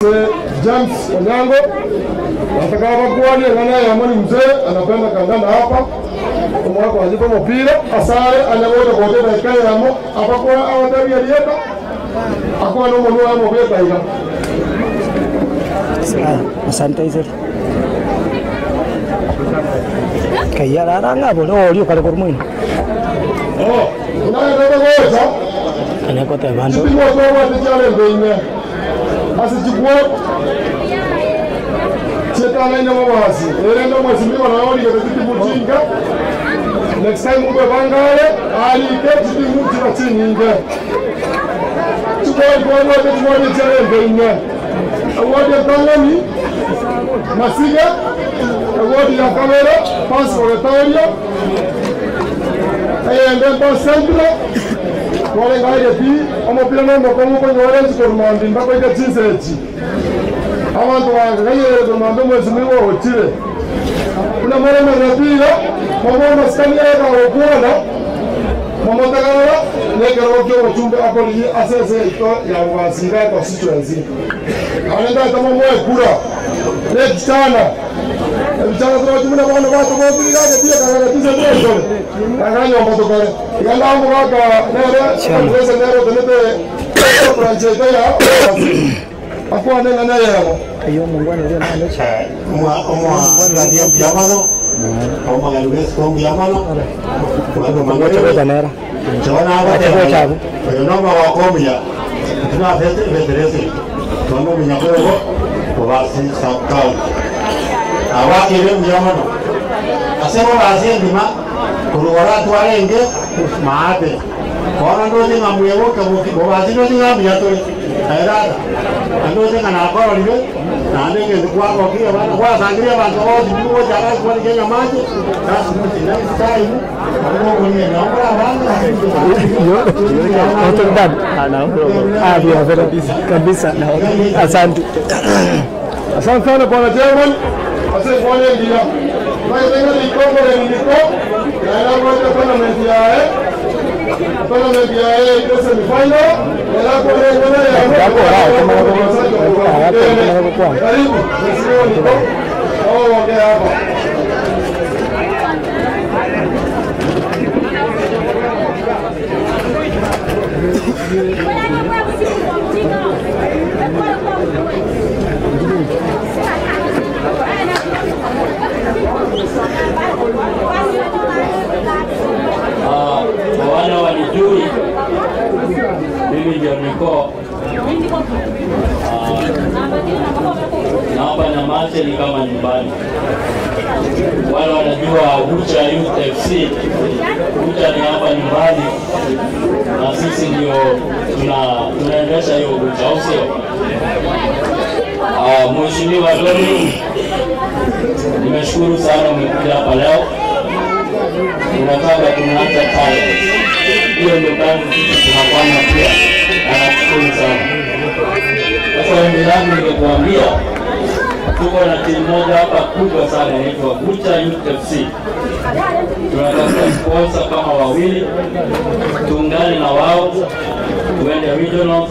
James Onyango atakawakuani ngana ya amani mzee anapenda kandanda hapa omwako ajipo mpira asare anyagoda kodeta ikayamo apakuwa awatabia lieta akuwa no mwana wa mobeta ila. Asante sir. Kaya ranga bolo olio kale kormuin. Oh, unaenda goza. Anakota bando. Asichukue chetana ina mabasi erenda mheshimiwa naoni kwa mujinga next time ube bangale ali ke timu tira chininga chukua kwa wote tuone chale ine award ya Tangani Masiga award ya Kamera pass oratorio and then pass centro wale ngaye pi amopila no komo ko ngore chikormandi ndako ika chinsechi abantu bangaye komando mheshimiwa otire kuna mara marapira mama maskani ya okuona mama takala nekero kyo chumbe akoli asese ito ya wasira constituency anenda kama moyo kura ne kichana kwa chumba bana watu kwa bila pia kana tisa ndio kana moto kale iganda mwaka nere pesa nere tenete brancheta ya akwa nena na ya ayo Mungu ndio ndio mwa mwa ndio biamano kama ya Luis con biamano kwa mangocho tanera chona hapa chabu pero no va komia tuna fete veterese tono minyakoro kwa si sakao awakire mjamano asema basi ndima kurora twarenge maate kona ndo ni ngamuyebo kabuki basi ndo ni ngamya to airata ndo ni ngana koro libe na ndenge kwa kwa kile bana kwa sangiria bantu wote ndio jara kwa Kenya maji basi ndio na style kwa kwenye naomba bana yo autoridad ah bien kabisa asante asante sana bwana chairman. Asante bwana ndio kwa ndio liko kwa niko na na kwa tournament ya tournament ya ile semi final na kwa ndio ya kwa karibu mheshimiwa niko au ongea hapa. Kwa wale walijui mimi ndio niko naomba na mate ni kama nyumbani. Wale wanajua Gucha Youth FC, Gucha ni hapa nyumbani na sisi ndio tunaendesha hiyo Gucha, au sio? Mheshimiwa Doni, nimeshukuru sana umekuja hapa leo. Tunataka tunaacha talent. Hiyo ndio kazi sisi tunafanya pia. Na nashukuru sana. Sasa ombi langu ningekuambia tuko na timu moja hapa kubwa sana inaitwa Gucha Youth FC. Tunatafuta sponsor kama wawili, tuungane na wao, tuende regionals,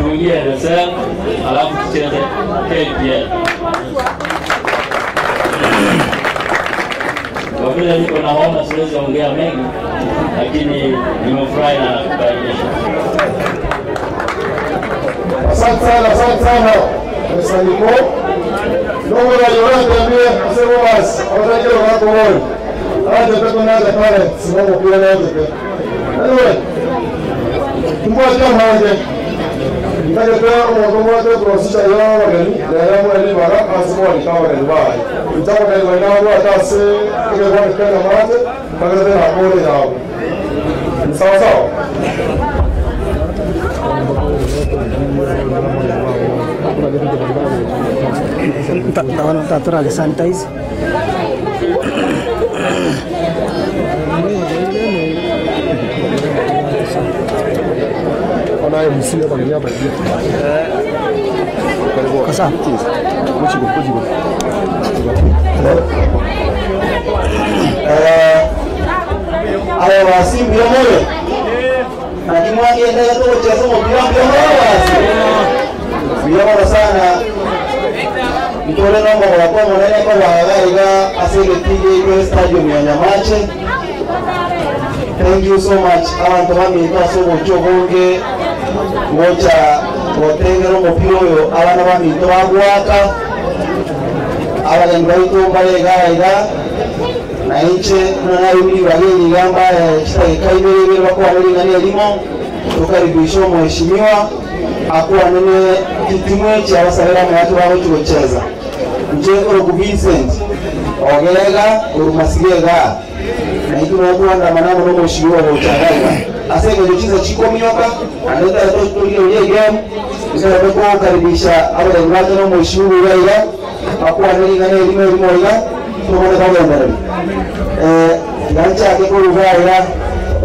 tuingie NSL, alafu tucheze KPL. Kwa vile niko na homa siwezi ongea mengi, lakini nimefurahi na nakukaribisha. Asante sana, asante sana. Mr. Niko. Ndio wale también hacemos más. Ahora que lo va a comer. Ahora te tengo nada para si no lo quiero nada. Anyway. Tumbo maje. Ndio como como proceso ya wageni, ya mweli bara asimo alikawa ni bai. Itawa ni wana wa tase ke kwa kana mate, bagate na kore yao. Sawa sawa. Tatura sanitize. Kasa. Ayo wasi mbio moyo. Lakini mwakiendelea tu kucheza mpira mbio moyo wasi. Biyabona sana ntore nomba kwa munene kwa bagaiga asegetige iwe stadium ya Nyamache. Thank you so much abantu bamito asobocho bonge ngocha gotengera omupira oyo abana bamito bagwaka abagenyi baitu baregaiga na inche tunanayo bageni gamba chitageka ibere bakuwa elimo tukaribisha mheshimiwa akuwa nene kitimwe cha abasabera mwatu baho tugocheza nje orogu Vincent ogerega orumasigega na ituno kuanda manamo no mheshimiwa gochagaga asenge jochiza chikomioka andeta to ile game ndio kukaribisha abagenyi bato no mheshimiwa gaira akuwa nene ngane elimo elimo iga tubone kwa mbere gancha ke kurugaira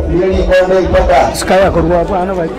nili konde ipaka skaya korwa bwana bai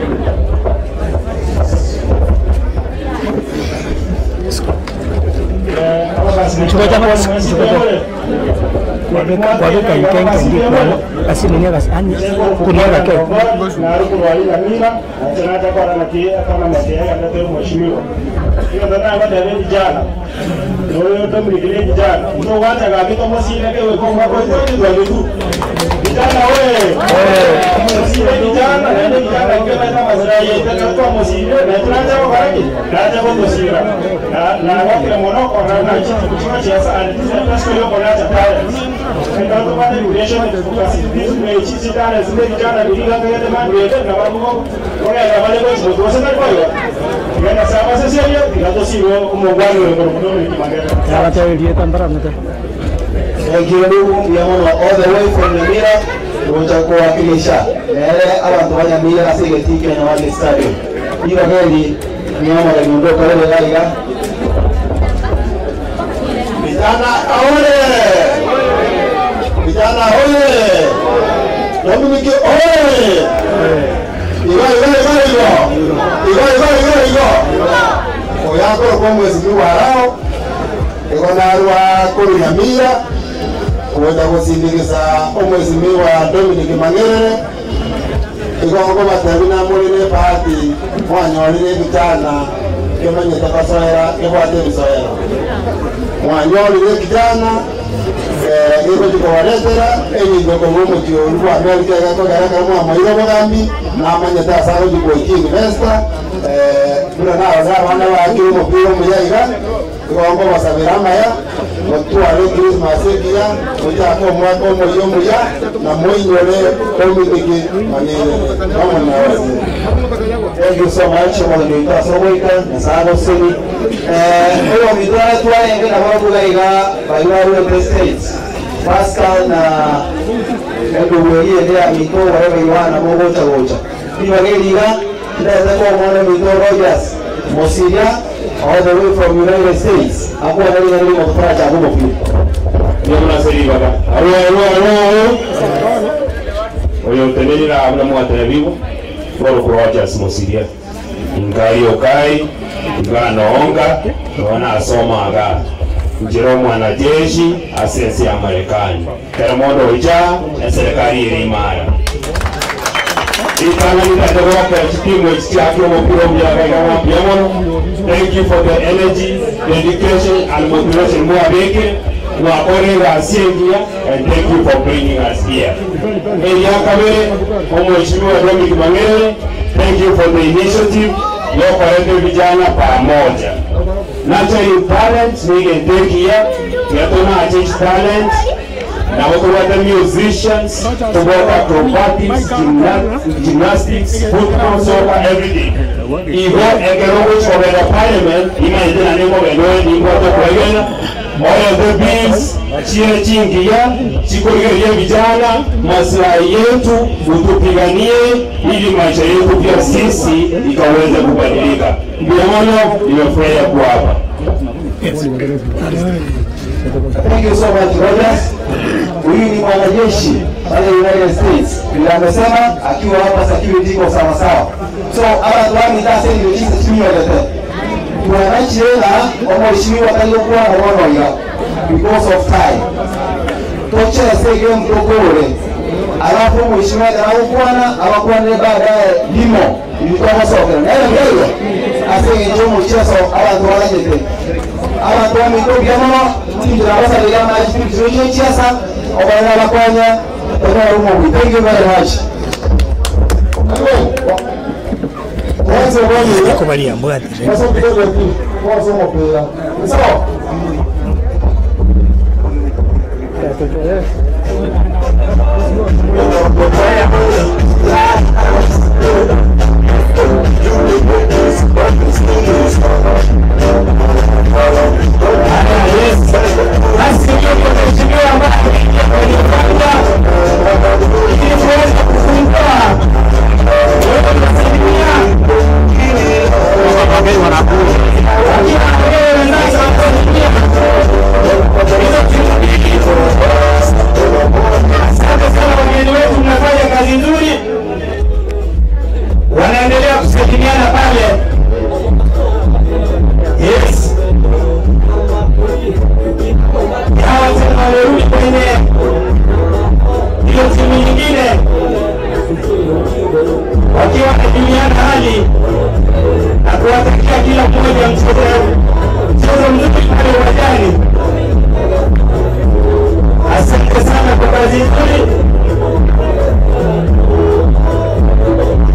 Thank you, all the way from Nyamira kuja kuwakilisha abantu wa Nyamira asegetike na wale stadium. Hiyo heli ni mama aliondoka leo gaiga. Vijana ole! Vijana ole! Dominike ole! Igo igo igo igo. Igo igo igo igo. Oyako kwa mheshimiwa Arao ego narwa kuri Nyamira kuweza kusindikiza omwezimiwa Dominic Mang'erere igongo batabina mulire bahati mwanyorire vijana kemanyete basoera kebwate bisoera mwanyorire kijana gĩgũthiĩ enyingo kũrwo mũthiũru wa Amerika gakogera mwamoire mũgambi namanyete asa gũthiĩ gũikia investor buna naoza abana bake omupira omuyaiga igongo basabira amaya mutware Christmas ekiya mujake omwaka omuya omuya na mwinyore Dominic Mang'erere bamwe na Thank you so much mwathani asogoika na sano sini oyo mitwara twarenge na barugaiga baiwa States Pascal na Edward ya mito whatever you want na mogocha gocha ibageriga ndaza kwa mwana mito Rogers Mosiria all the way from United States akuwa nali nali motofara cha huko pia ndio mnaseri baba aro aro aro oyo tenelira abna mwatene vivo Roro Rogers Mosiria ngai okai nganoonga wana asoma aga njero mwanajeshi asensi ya Marekani kera mondo uja na serikali iri imara itana nitategoka chitimu chake mupira mjaka mwa. Thank you for the energy, dedication and motivation mwabeke mwakorera asiengia and thank you for bringing us here. Eya kabere Mheshimiwa Dominic Mang'erere, thank you for the initiative yokorete vijana pamoja. Natural talent nigendekia yatona achieve talent na watu musicians, tubota acrobatics, gymnastics, football, soccer, everything. Igo ekerogo chobera parliament imaende na nengo benoe ningo to kwegena all of the bills chie chingia chikorigeria vijana maslahi yetu utupiganie ili maisha yetu pia sisi ikaweze kubadilika. Ndio maana nimefurahia kuwa hapa. Thank you so much Rogers. Huyu ni mwanajeshi pale United States. Vile amesema akiwa hapa security iko sawa sawa. So hapa tuwani tase ndio jinsi chini ya lete. Tuwananchi na omheshimiwa aliyokuwa na ya because of time. Toche game tokore. Alafu mheshimiwa anakuwa na abakuwa ne baadaye limo ilitoka soka. Na ndio. Ase njomo chiaso abantu balanyete abantu bamito byamono tinjira basalira amaji chiasa obalala bakwanya ona rumo. Thank you very much. Kubalia mbwati. Wanaendelea kusalimiana pale. Yes. Hawa tena wamerudi kwenye hiyo timu nyingine wakiwa wanajuliana hali na kuwatakia kila mmoja mchezo mzuri pale uwanjani. Asante sana kwa kazi nzuri.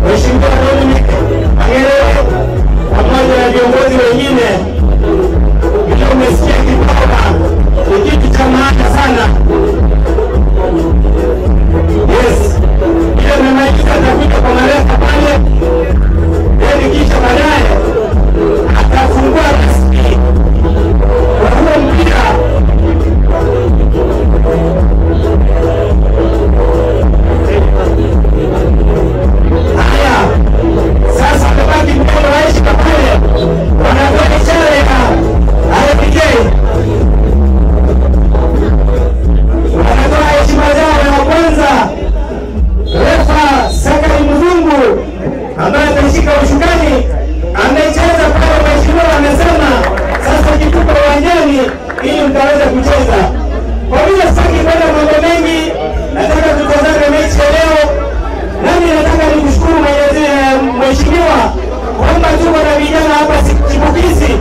Mheshimiwa Dominic Mang'erere pamoja na viongozi wengine, vile umesikia kipawa ni kitu cha maana sana. Yes, ile nimemaliza nitakuja kwa marefa pale, then kisha baadaye atafungua rasmi kwa huo mpira. Sasa amebaki mkono wa heshima pale, wanatoa ishara ya RPK, wanatoa heshima zao. Ya kwanza refa Sakari Mzungu ambaye atashika ushukani, amecheza pale. Mheshimiwa amesema sasa jitupa uwanjani ili mtaweza kucheza. Kwa vile sitaki kwenda mambo mengi, nataka tutazame mechi ya leo. Nami nataka nikushukuru Mheshimiwa kwamba tuko na vijana hapa chipukizi.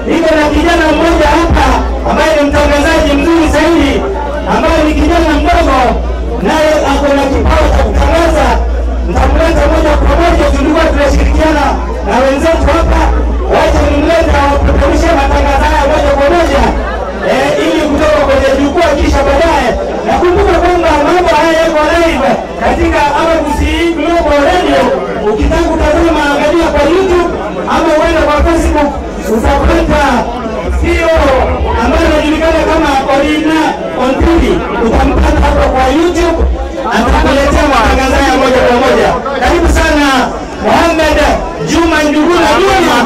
Niko na kijana mmoja hapa ambaye ni mtangazaji mzuri zaidi, ambaye ni kijana mdogo naye ako na kipawa cha kutangaza. Nitamleta moja kwa moja, tulikuwa tunashirikiana na wenzetu hapa, wacha nimlete awapeperushe matangazo haya moja kwa moja ili kutoka kwenye jukwaa, kisha baadaye. Nakumbuka kwamba mambo haya yako live katika Abagusii Global Radio. Ukitaka kutazama angalia kwa YouTube ama uende kwa Facebook, utapata CEO ambaye anajulikana kama Orina Ontiri, utampata hapo kwa YouTube, atakuletea matangazo haya moja kwa moja. Karibu sana Mohamed Juma Njuguna Juma,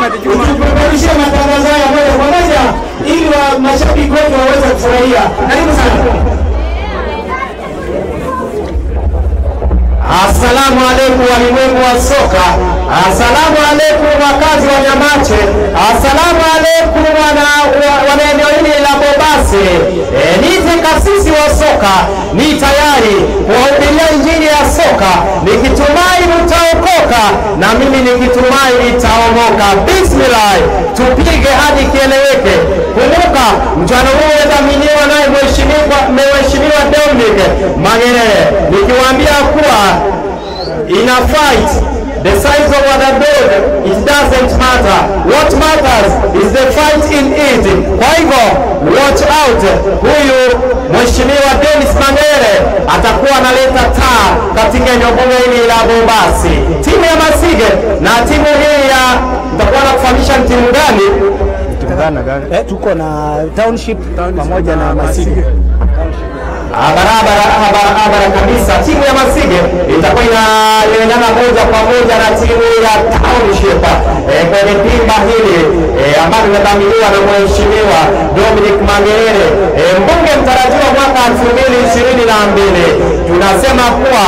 utupeperushie matangazo haya moja kwa moja ili wa mashabiki wetu waweze kufurahia. Karibu sana. Asalamu alaikum walimwengu wa soka. Asalamu alaikum wakazi wa Nyamache. Asalamu alaikum wana eneo hili la Bobasi. Niite kasisi wa soka, ni tayari kuwahubiria injili ya soka, nikitumai mtaokoka na mimi nikitumai nitaomoka. Bismillah, tupige hadi kieleweke. Kumbuka mchano huu umedhaminiwa naye Mheshimiwa Dominic Mang'erere, nikiwaambia kuwa in a fight, the size of the dog, it doesn't matter. What matters is the fight in it. Kwa hivyo, watch out. Huyu Mheshimiwa Dennis Mang'erere atakuwa analeta taa katika eneo bunge hili la Bobasi. Timu ya Masige na timu hii ya, nitakuwa nakufahamisha ni timu gani? Tuko na Township pamoja na Masige. Barabara kabisa. Timu ya Masige itakuwa inaendana moja kwa moja na timu ya Township kwenye dimba hili ambalo linadhaminiwa na Mheshimiwa Dominic Mang'erere, mbunge mtarajiwa mwaka 2022. Tunasema kuwa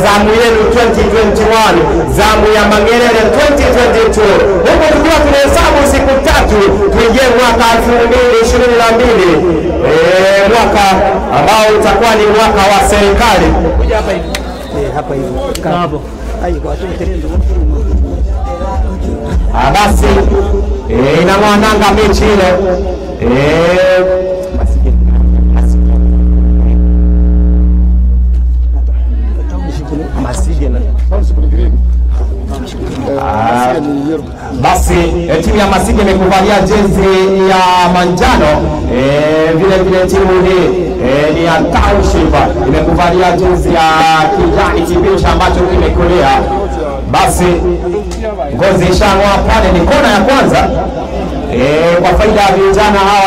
zamu yenu 2021, zamu ya Mang'erere 2022, huku tukiwa tunahesabu siku tatu tuingie mwaka 2022, mwaka ambao utakuwa ni mwaka wa serikali. Hapa hivi. Hapo. Ai kwa tu. Basi inamwananga mechi ile. Basi timu ya Masige imekuvalia jezi ya manjano, vile vile timu hii ni ya Township imekuvalia jezi ya kijani kibichi ambacho kimekolea. Basi ngozi ishang'oa pale, ni kona ya kwanza kwa faida ya vijana hawa.